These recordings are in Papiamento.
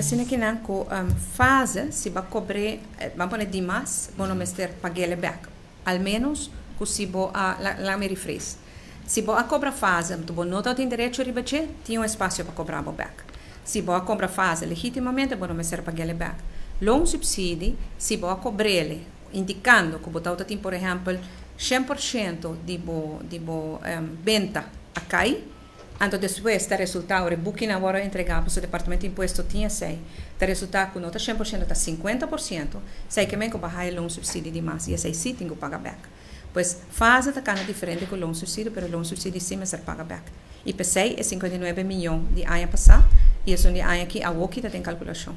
asina akinan ku fase, si bo a kobr'é, ban pone di mas, bo no mester pag'é bèk. Al menos ku si bo a, laat me rephrase. Si bo a kobra fase, bo no tin derecho riba dje, tin un espasio pa kobra bèk. Si bo a kobra fase legítimamente, bo no mester pag'é bèk. Loonsubsidie, si bo a kobr'é, indikando ku bo tin, por ehèmpel, 100% di bo benta a kai, anto despues ta resultá, e boeknan awor a entregá pa e departamento di impuesto tin esei, ta resultá ku no ta 100%, ta 50%, esei ke men ku bo a haña loonsubsidie di mas, i esei sí tin ku paga bèk. Pues fase ta kana diferente ku loonsubsidie, pero loonsubsidie sí mester paga bèk. I p'esei e 59 mion di aña pasá, i esun di aña aki awor ta den kalkulashon.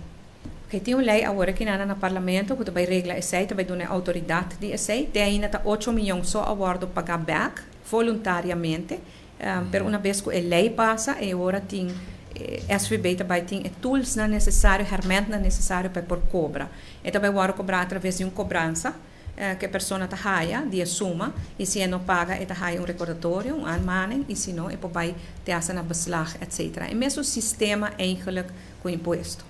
Ok, tin un lei awor aki na parlamento ku ta regla esei, tambe duna outoridat di esei, te ainda ta 8 mion so a wòrdu pagá bèk voluntariamente, pero un bes ku e lei pasa, e ora tin SVB tambe tin e tools nesesario, herramienta nesesario pa por kobra. I tambe awor kobra atraves di un kobransa ku e persona ta haya di suma i si e no paga, e ta haya un recordatorio, un aanmaning, i si no, e por bai te na beslag, etc. E mesun sistema eigenlijk ku impuesto.